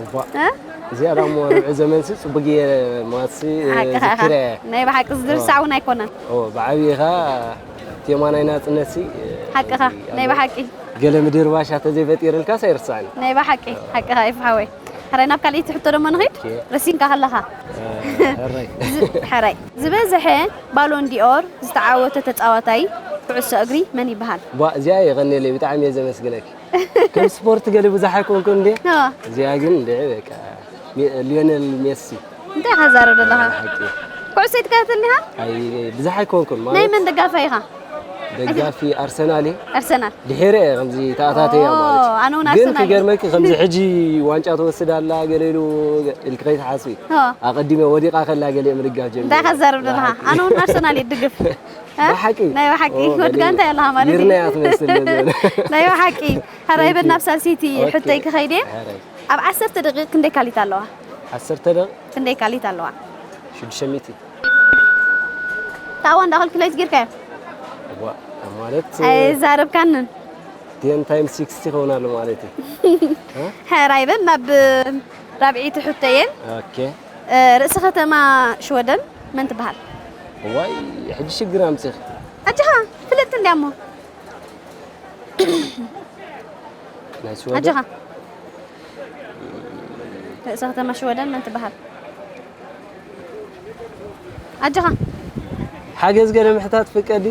እዋ። እ? እዚኣ ደኣ እሞ ርብዒ ዘመንሲ ጽቡቅ እየ ማለትሲ፣ ሓቅኻ ኢኻ። ዝክረ እየ። ናይ ብሓቂ ዝድርሳ እዋ። እውን ኣይኮነን። ኦ፣ ብዓብይኻ ቴማ ናይ ናጽነትሲ፣ ሓቅኻ፣ ናይ ብሓቂ። ገለ ምድርባሽ እንተዘይፈጢርልካስ ኣይርስዓን። ናይ ብሓቂ፣ ሓቅኻ ኢፍ ሓወይ። ሕራይ ናብ ካልኣይቲ ሕቶ ደሞ ንኺድ? ኦኬ። ረሲንካ ከለኻ። እ፣ ሕራይ። ዝ-፣ ሕራይ። ዝበዝሐ ባሎን ዲኦር ዝተዓወተ ተጻዋታይ ኩዕሶ እግሪ መን ይበሃል? ቧ፣ እዚኣ የቐንየለይ፣ ብጣዕሚ እየ ዘመስግነኪ። ከም ስፖርት ገለ ብዙሕ ኣይኮንኩን እንዴ? ኦ። እዚኣ ግን እንዴ፣ በቃ፣ ሚ-፣ ሊዮኔል ሜሲ። እንታይ ኢኻ ትዛረብ ዘለኻ? ሓቂ። ኩዕሶ ኣይትከታተልን ኢኻ? ኣይ፣ ብዙሕ ኣይኮንኩን፣ ናይ ማለት መን ደጋፋይ ኢኻ? ደጋፊ ኣርሰናል እየ። ኣርሰናል። ድሒረ እየ ከምዚ ተኣታተያ ኦ፣ ማለት እዩ። ኣነ እውን ግን ኣርሰናል እየ። ክገርመኪ፣ ከምዚ ሕጂ ዋንጫ ትወስድ ኣላ ገለ ኢሉ ኢልኪ ከይትሓስቢ። ኦ። ኣቐዲመ ወዲቓ ከላ ገለ ምድጋፍ ጀሚረ። እንታይ ኢኻ ትዛረብ ዘለኻ? ብሓቂ። ኣነ እውን ኣርሰናል እየ ድግፍ። እ? ብሓቂ? ናይ ብሓቂ። ኦ፣ ወዲ ገለ ጋንታ እያ ኣለኻ ማለት እዩ። ይርናያ ትመስል ነዘ። ናይ ብሓቂ። ሕራይ በል ናብ ሳልሰይቲ ኦኬ። ሕቶይ ክኸይድ እየ። ሕራይ። ኣብ ዓሰርተ ደቂቕ ክንደይ ካሊት ኣለዋ? ዓሰርተ ደቂቕ? ክንደይ ካሊት ኣለዋ? ሽዱሽተ ሚእቲ። ታዋ እንዳ ካልኩሌት ጌርካዮ? እዋ፣ ማለት፣ ኣይዛረብካንን። ቴን ታይምስ ሲክስቲ ክኸውን ኣሎ ማለት እዩ። እ? ሕራይ በል ናብ ራብዐይቲ ሕቶየን። ኦኬ። እ፣ ርእሲ ከተማ ሽወደን መን ትበሃል? እዋይ፣ ሕጂ ሽግር ኣምጺኺ። ኣጆኻ፣ ፍልጥቲ እንድያ እሞ። ናይ ሽወደን? ኣጆኻ። ርእሰ ከተማ ሽወደን መን ትበሃል? ኣጆኻ። ሓገዝ ገለ ምሕታት ፍቀዲ?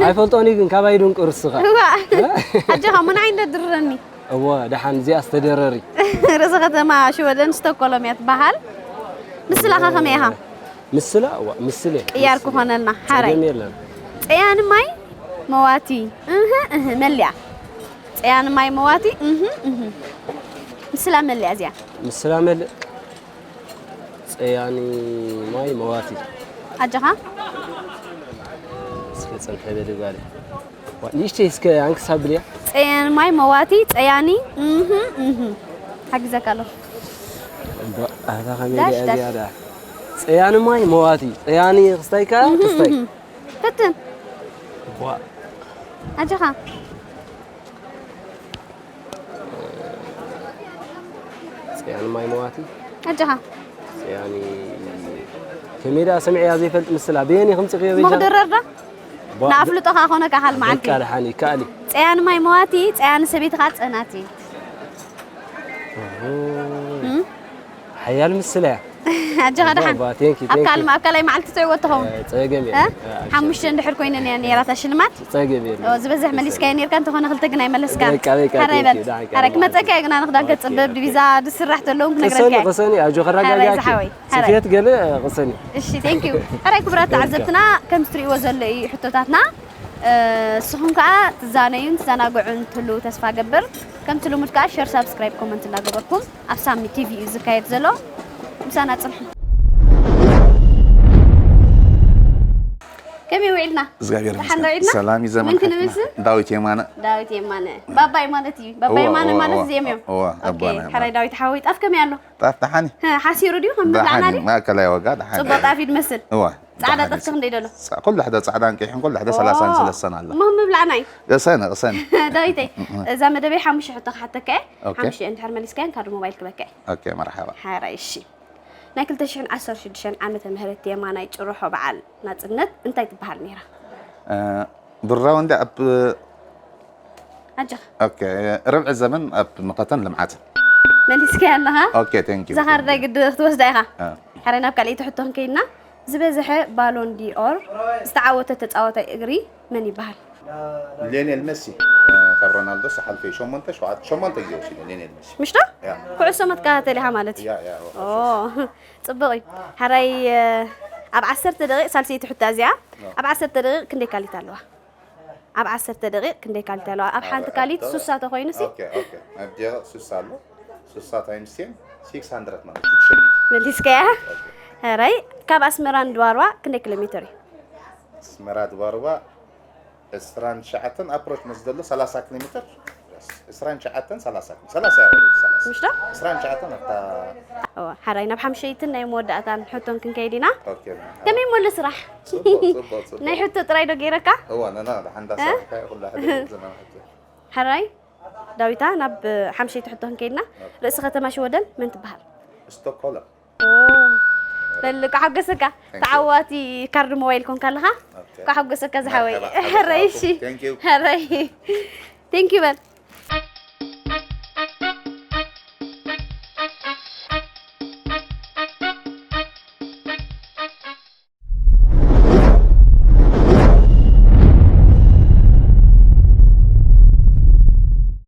ኣይፈልጦን እዩ ግን ካባይ ድንቁር እስኻ። እዋ። እ? ኣጆኻ፣ ምን ዓይነት ድርረኒ? እወ፣ ደሓን እዚኣ ዝተደረሪ። ርእሰ ከተማ ሽወደን ስቶኮሎም እያ ትበሃል። ምስላኻ ከመይ ኢኻ? ምስላ፣ እዋ፣ ምስል እየ። ቅያር ምስል እየ። ክኾነልና፣ ሓራይ። ጸገም የለን። ጸያን ማይ መዋቲ። እህ፣ እህ፣ መሊኣ። ጸያን ማይ መዋቲ። እህ፣ እህ። ምስላ መሊኣ እዚኣ። ምስላ መል-፣ ጸያኒ ማይ መዋቲ። ኣጆኻ። እስከ ጸንሐ በሊ ጓለ። ዋ፣ ንእሽተይ እስከ ኣንክሳ ብልያ። ጸያኒ ማይ መዋቲ፣ ጸያኒ፣ እህ፣ እህ። ሓግዘካ ኣለኹ። እንዶ ኣታ ዳሽ፣ ከመይ ዳሽ። እዚኣ ደኣ። ጸያኒ ማይ መዋቲ። ጸያኒ ክስታይ ከኣ ክስታይ። ፈትን። ዋ፣ ኣጆኻ። ጸያኒ ማይ መዋቲ። ኣጆኻ። ጸያኒ ከመይ ደኣ ሰሚዐያ ዘይፈልጥ ምስላ። በየኒ ከምጽእዮ በጃ? መኽደረር ዶ? ዋ፣ ንኣፍልጦኻ ኮነ ካኻል መዓልቲ። በቃ ደሓን ይከኣል እዩ። ጸያኒ ማይ መዋቲ፣ ጸያኒ ሰበይትኻ ጸናቲ። ሓያል ምስላ እያ። ኣጆኻ ደሓን። ባ፣ ቴንኪ፣ ኣብ ቴንኪ። ካልም-፣ ኣብ ካልኣይ መዓልቲ ትሪእዎ ትኸውን። እ፣ ጸገም እየ። እ? እ፣ ሓሙሽተ እንድሕር ኮይነን እየን ነይራታ ሽልማት። ጸገም እየ። ኦ፣ ዝበዝሕ መሊስካዮ ነይርካ፣ እንተኾነ ክልተ ግን ኣይመለስካን። በቃ፣ በቃ፣ ሓራይ ቴንኪ፣ በል። ዳሓን ሓራይ ከኣ ክመጸካ እየ ግና ንኽዳን ኦኬ፣ ከጽበብ ኦኬ። ዲቪዛ ድስራሕ ተለዉ ቅሰኒ፣ ክነግረካ እየ። ቅሰኒ፣ ኣጆ ሓራይ ከረጋጋእኪ። ዝሓወይ። ሓራይ። ጽፍየት ገለ ቅሰኒ። እሺ፣ ቴንክ ዩ። ሕራይ ክቡራት ተዓዘብትና፣ ከም ትሪእዎ ዘሎ እዩ ሕቶታትና። እ፣ ንስኹም ከኣ ትዛነዩን ትዘናግዑን ትህልዉ ተስፋ ገብር። ከምቲ ልሙድ ከኣ ሸር፣ ሳብስክራይብ፣ ኮመንት እናገበርኩም ኣብ ሳሚ ቲቪ እዩ ዝካየድ ዘሎ። ምሳና ጽንሑ። ከመይ ውዒልና? እግዚኣብሔር ደሓን ዶ ይመስገን። ውዒልና? ሰላም እዩ ዘመን መን ክንብል ሓፍትና። ስም? ዳዊት የማነ። ዳዊት የማነ። ባባይ ማለት እዩ። ባባይ እዋ፣ የማነ እዋ፣ ማለት እዋ፣ እዚኦም እዮም። እዋ፣ ኦኬ፣ ኣቦና የማነ። ሕራይ ዳዊት ሓወይ ጣፍ ከመይ ኣሎ? ጣፍ ደሓን እዩ። ከም መብላዕና ደሓን ድዩ? እዩ። ማእከላይ ዋጋ ደሓን ጽቡቕ እዩ። ጣፍ እዩ ዝመስል። እዋ። ጻዕዳ ደሓን ጣፍ እዩ። ክንደይ ደሎ? ጻ-፣ ኩሉ ሓደ ጻዕዳን ቀይሕን ኩሉ ሓደ ሰላሳን ሰለስተን ኣሎ። እሞ ምብላዕና እዩ። ቅሰኒ፣ ቅሰኒ። ዳዊተይ፣ እዛ መደበይ ሓሙሽተ ሕቶ ክሓተካ እየ። ኦኬ። ሓሙሽተ እንድሕር መሊስካየን ካርድ ሞባይል ክበካ እየ። ኦኬ፣ መርሓባ። ሓራይ፣ እሺ። ናይ ክልተ ሽሕን ዓሰርተ ሽዱሽተን ዓመተ ምህረት የማናይ ጭርሖ በዓል ናጽነት እንታይ ትበሃል ነይራ? እ፣ ብራው እንደ ኣብ ኣጆኻ። ኦኬ፣ ርብዒ ዘመን ኣብ መኸተን ልምዓትን። መሊስካያ ኣለኻ? ኦኬ፣ ቴንክ ዩ። እዛ ካርድ ናይ ግዲ ክትወስዳ ኢኻ። እ። ሕራይ ናብ ካልኣይቲ ሕቶ ክንከይድና፣ ዝበዝሐ ባሎን ዲኦር ዝተዓወተ ተጻዋታይ እግሪ መን ይበሃል? ሊዮኔል መሲ፣ እ፣ ካብ ሮናልዶ ዝሓልፈ ሸሞንተ፣ ሸውዓተ፣ ሸሞንተ ግዜ ወሲዱ ሊዮኔል መሲ። ምሽ ዶ? ያ። ኩዕሶ መትከታተሊ ኢኻ ማለት እዩ። ያ፣ ያ፣ ኦ፣ ኦ፣ ጽቡቕ እዩ። ሕራይ፣ እ፣ ኣብ ዓሰርተ ደቂቕ፣ ሳልሰይቲ ሕቶ እዚኣ፣ ኣብ ዓሰርተ ደቂቕ ክንደይ ካሊት ኣለዋ? ኣብ ዓሰርተ ደቂቕ ክንደይ ካሊት ኣለዋ? ኣብ ሓንቲ ካሊት ሱሳ ተኾይኑ ሲ? ኦኬ፣ ኦኬ። ኣብ ደቂቕ ሱሳ ኣሎ። ሱሳ ታይምስ ቴን፣ ሲክስ ሃንድረድ ማለት ሽዱሽተ ሚእቲ። መሊስካያ? ሕራይ፣ ካብ ኣስመራ ንድባርዋ ክንደይ ኪሎ ሜትር እዩ? ኣስመራ ድባርዋ ዕስራን ትሽዓተን፣ ኣፕሮች ምስ ዘሎ ሰላሳ ኪሎ ሜትር። ዕስራን ትሽዓተን፣ ሰላሳ፣ ሰላሳ እያ ወረድ፣ ሰላሳ። ምሽ ዶ? ዕስራን ትሽዓተን ኣብታ እዋ፣ ሕራይ፣ ናብ ሓምሸይትን ናይ መወዳእታን ሕቶን ክንከይድ ኢና። ኦኬ። ከመይ እሞ ኣሎ ስራሕ? ጽቡቕ፣ ጽቡቕ፣ ጽቡቕ። ናይ ሕቶ ጥራይ ዶ ገይረካ? እዋ፣ ነና፣ ሓንዳ እ? ሰዓት፣ ኩላ ሕቶ ዘመን ሕቶ። ሕራይ፣ ዳዊታ፣ ናብ ሓምሸይቲ ሕቶ ክንከይድና። ርእሲ ከተማ ሽወደን መን ትበሃል? ስቶክሆልም። ኦ፣ በል፣ ኳ ሓጎሰካ። Thank you። ተዓዋቲ ካርድ ሞባይል ኮንካ ኣለኻ? ኦኬ። ኳ ሓጎሰካ ዝሓወይ። መርሓባ፣ ሓጎስ ሕራይ፣ ይሃብኩም። እሺ። Thank you። ሕራይ። ቴንክ ዩ በል።